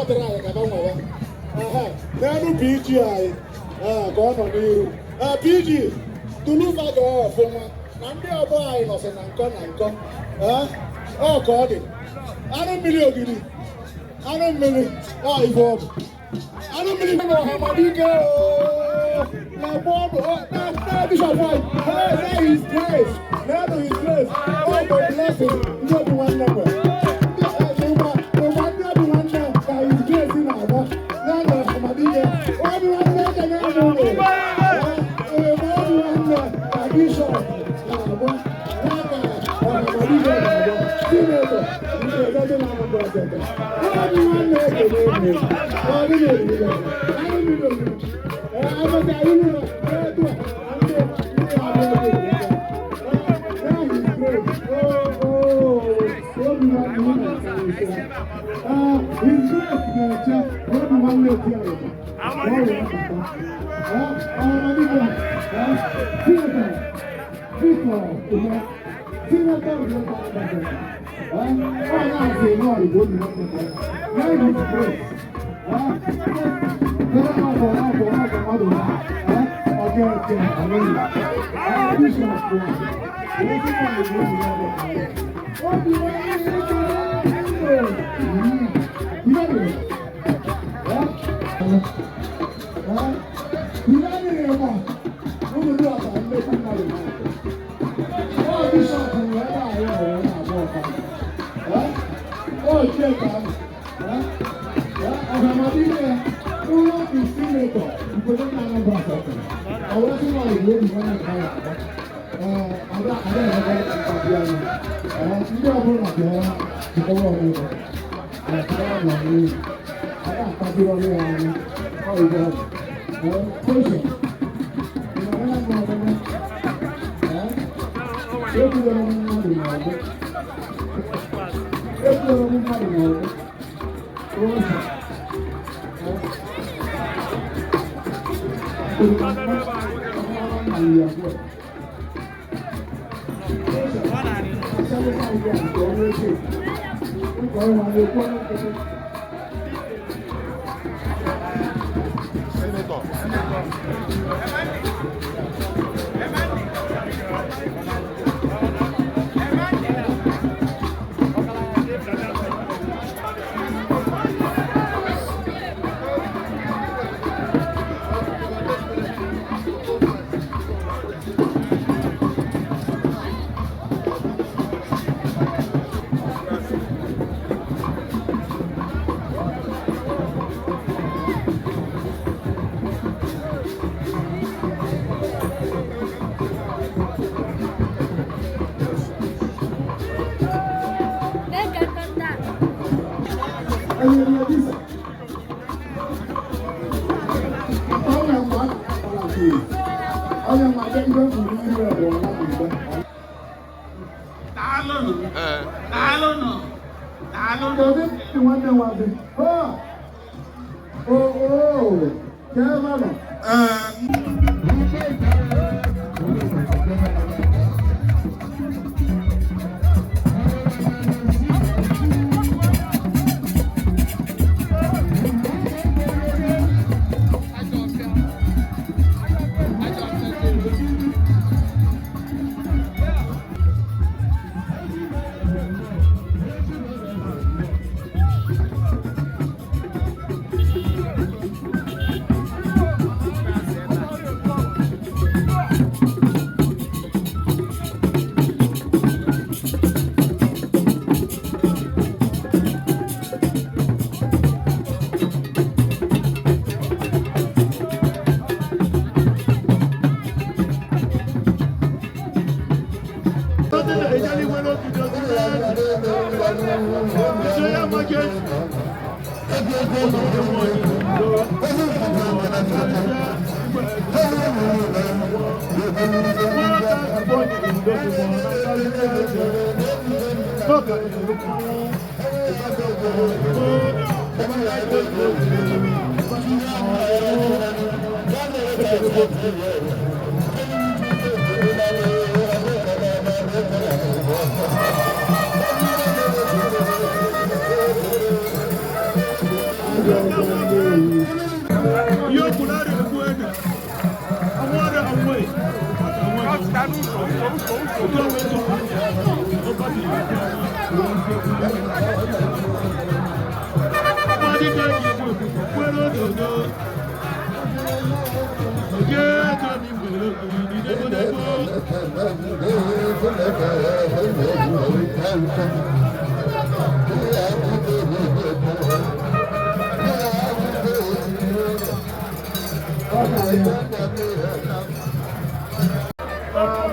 dịrị anyị ka ba nwewe. N'elu PG anyị ka ọ nọ n'iru. PG tulufa ga ọfụma na ndị ọgbọ anyị nọsị na nkọ na nkọ. Ọ ka ọ dị. Anụ mmiri ogiri, anụ mmiri ọ ife ọ bụ. Anụ mmiri na Ọhamadike ooo. Na bọọdụ na bishọp anyị. Hey, na his grace. Na his grace. Ọ bụ blessing ndị obi nwanne nwere. Ụgba ndị obi nwanne ka his grace na-agba. Na na Ọhamadike. Obi nwanne ekene m unu. Ee, obi nwanne ka bishọp na-agba. Ya ka Ọhamadike na-agba. Senator nke eze na Anambra State. Obi nwanne ekene m unu. Ọ dị n'eriri. Anụ mmiri ogiri. Ee, amata ilu na etu a na ndị ndị abụọ dị. His grace na-eche obi nwanne eti ayịba ka ọ wee bata. Ọhamadike, Senator Victor Ume, Senator Ume ọ na-asị nọọ Igbo obi nwanne ka ya his grace. Ọ bụ mmadụ ọ ga-eche alụghị. Bishọp obi nwanne ndị ọbụla bịara jikọrọ onwe ha ada akpaziri ọrụ ya anya ọ ibe ọ bụ kosho ekwudoro m mmadụ n'ọgbọ ekwudoro m mmadụ n'ọgbọ kosho Senator. Daalụnụ. Daalụnụ. Daalụnụ. Kedu nwanne nwa gị? O o ka ebe nọ. Ajọ ọbịa Nnewi. Ihe okwu na-arịa ekwu ede. Ọnwụ ọrịa ọnwụ e. Otu ọnwa eto. Ọmadị ka eji egbu egbu, kwere ododo. Oke ego na igwe debo debo.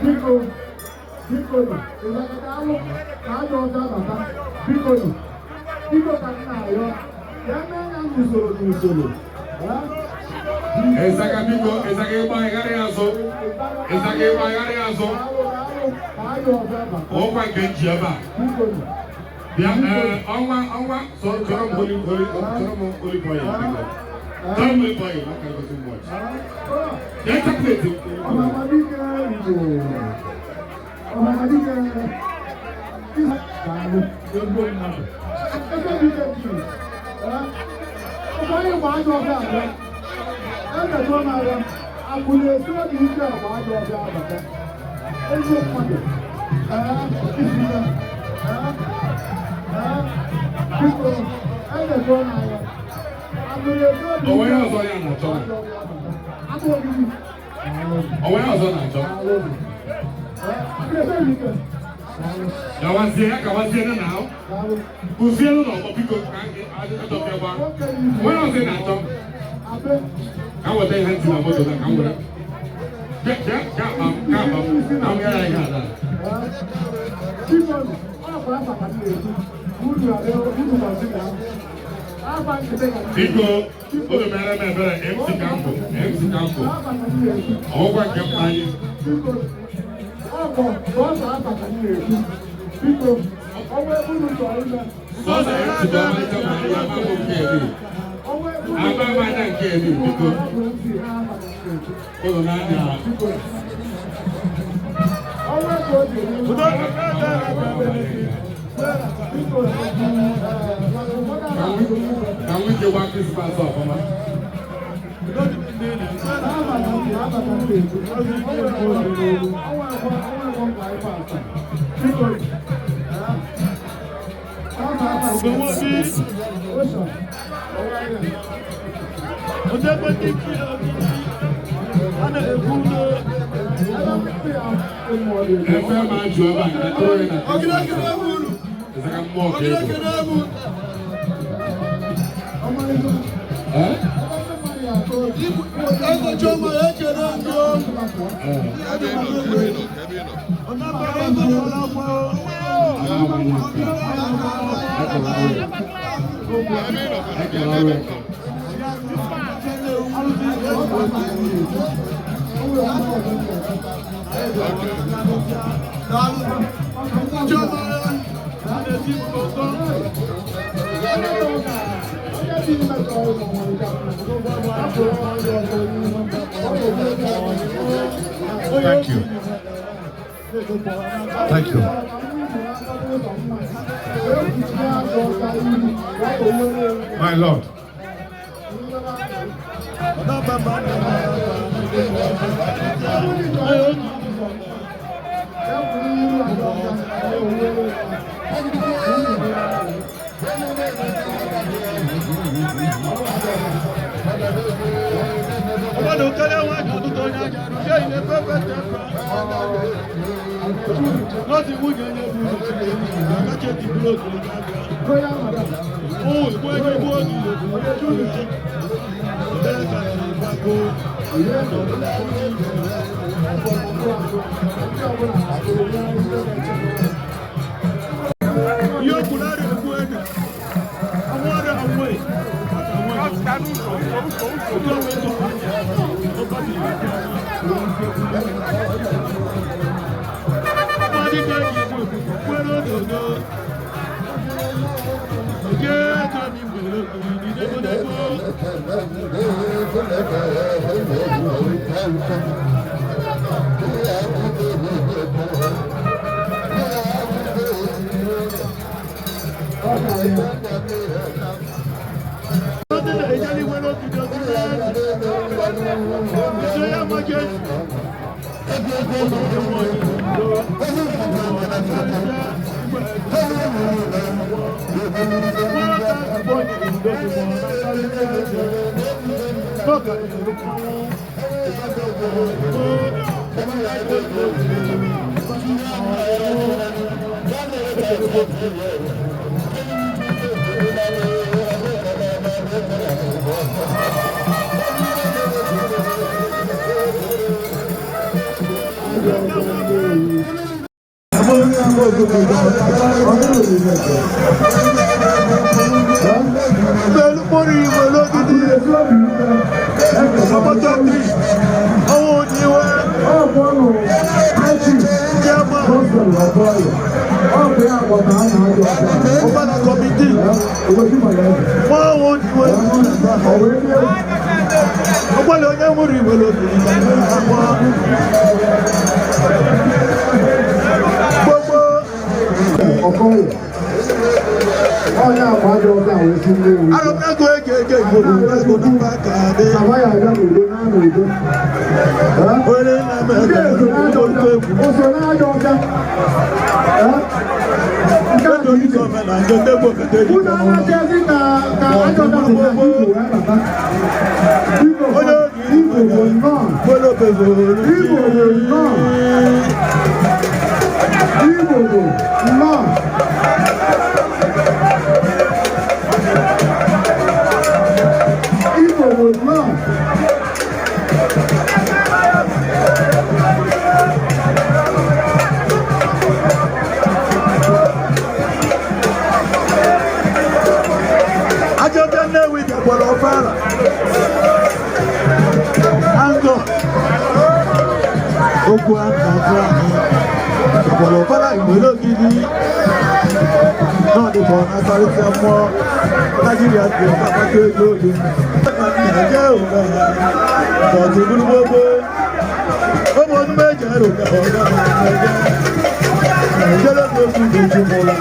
Biko, biko, ịzakọta alụ ka ajọ ọcha bata. Biko, biko, ka m na-arịọ ya mee ya n'usoro n'usoro. Ịzaga, biko, ịzaga, ịgbagharị azụ. Ịzaga, ịgbagharị azụ. Daalụ, daalụ, ka ajọ ọcha bata. Ọkwa nke nji ebe a. Biko. Bịa, ee, ọnwa ọnwa sọ chọrọ m holy holy chọrọ m olive oil, biko. Chọrọ m olive oil maka gosi m watch. Bịa, chocolate. Ọhamadike Igbo, ọhamadike, daalụ, ezigbo mmadụ. Ebe dike ji ụfọdụ ịgba ajọ ọbịa abịa emetụ n'agha akụ na-esi obi ike agba ajọ ọbịa abata. Ezigbo mmadụ, ee, isi ya, ee, ee, biko, emetụ n'agha akụ na-esi obi O nwere ọzọ ya na-achọ na? Ajọ ọbịa abata. Akụ ogidi. O nwere ọzọ na-achọ? Gawazie ya, gawazie na ahụ. Kụzielu n'ọgbọ, biko, ka ajọ ọbịa gba. O nwere ọzọ ị na-achọ? Ka m weta ihe ntị na moto na ka m were. Bịa, bịa, ka akpa m, ka akpa m, ka m yara ihe ala. Biko, unu mere m ebere, MC ka m bụ, MC ka m bụ. Ọgwụgwa nke m anyị. Ọkọ bọọsụ abata na-ekwu, biko, ọnwa ebe unu chọrọ ime. Sọsọ MC bụ ọmalịcha ma anyị ama m nke eri. Ọnwa ebe unu Ama m anya nke eri, biko. Unu na-anya. Ọnwa ebe o ji eme. Biko. Ka m nwee gba Christmas ọfụma. A na-ekwu udo. Efe ma jụ ebe a, nke tụrụ gị na Christmas. Ịzaka mmụọ ka ego. Eh? Eze Chioma ekele ndị o. Ọnabara ego n'ụlọ akwụkwọ. Ama m anya nke a. Ekele ọrụ ya. Ekele ọrụ ya. Chioma na-eti mkpọmkpọ. Thank you. Thank you. My Lord. Ọmọdé kẹlẹ́ wọn àjọ tó ní àjà rẹ̀ ṣé ilé pẹ́pẹ́ tẹ́ pẹ́. Láti wú yẹn yẹn bú káṣẹ́ ti búrò tó ní àjà. Ó ìwé ẹgbẹ́ bó ní ìlú bẹ́ẹ̀ ká ṣe ìgbàgbọ́. Yóò kú lára ẹ̀kú ẹ̀dẹ̀. Àwọn ọ̀rẹ́ àwọn ẹ̀. Àwọn ẹ̀. Ojú ọ̀rẹ́ tó wà ní ọba ti yẹ kí ọmọdé kẹ́ ìbò kwere òdòdó. Oje tó ní gbèrò ní débódébó. His Royal Majesty, Pẹ̀lú mórí ìwé lógidi, ọmọdé ọwọ́ òníwẹ́, jẹ́mọ̀, ọ̀bánà kọ̀mítì, wọ́n òníwẹ́, ọgbọ́lẹ̀ onye nwere ìwé lógidi, gbogbo. Arọ̀mẹ́gò ege ege ìgbòho ego nípa kàdé. Onye na-eme ego egwu. Edo ike omena nke ndegbo kete dị Onye oge igwe gbolo bevoro. Ajọjọ Nnewi bịakwara ọfara. Angọ. Okwu aka ọfụ ahụ. Bịakwara ọfara Igbo n'ogidi. N'ọdịbọ na-akparịta mmụọ. Naijiria dị akpata ego oge. Naịjirịa ụwa. Bọ̀dù búrú gbogbo. Ụmụ ọdún méje rò ká ọ̀gá Nàìjíríà. Nàìjíríà ló kú dojú mọ́ra.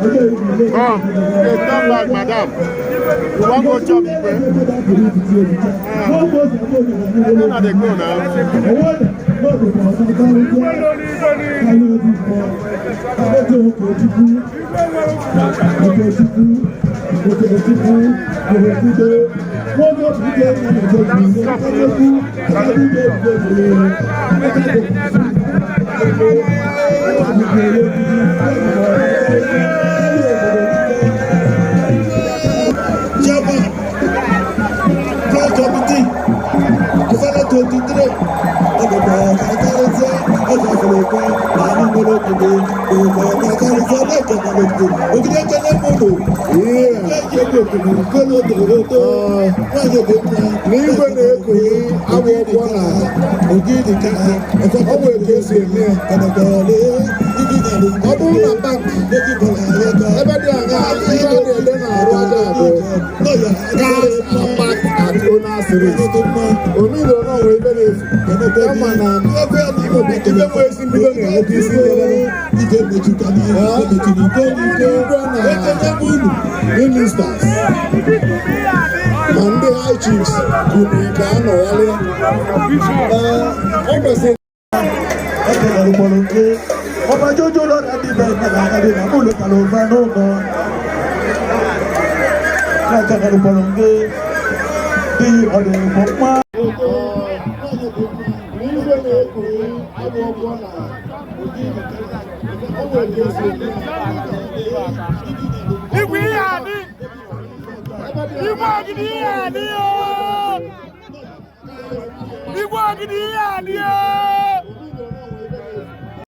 Come, hey, come back, madam. You wan go chop Igwe? Una dey go now. Chairman, Plan Committee, November 23, ọgbọgbọ ọ̀kàkàrẹ́sẹ́ ọjà ìfọlọ́pẹ́ làánú mọ́lọ́kùnrin ọgbọgbọ ọ̀kàkàrẹ́sẹ́ lẹ́kọ̀ọ́ mọ́lọ́kùnrin ògìdẹ́ kẹlẹ́ mọ́lò ẹ̀yẹ́ òkùnkùn kọ́lọ́ tòrótó wáyé tó kún N'igwe na-ekonye agba ụgwọ na ògidì ká ọ bụ etu esi eme ya. Ọ bụrụ na bank ebe dị aṅaa ihe a na-ede na-arụ aja bụ cars are parked at owner's risk. Omiro na onwe ebe na-efu kama na ibe nwe ezi mbido na-enweta isi njedebe. Igwe na ministers ma ndị high chiefs kwuru ka a nọgharịa. Ee, ọ kwesịrị. Ọba jójó lọ́dà bíbẹ̀ ìgbàlá àdé nàmúlò kàlọ́ọ̀fà náà mọ́. Láìka kàlùpọ̀lọ̀ ń gbé bí ọ̀dẹ̀ ìpọ̀ pọ́n. N'igwe na-ekonye agba ụgwọ na ọ bụ etu esi eme ya. Igwe ihe adị! Igwe ogidi ihe adị ooo! Igwe ogidi ihe adị ooo!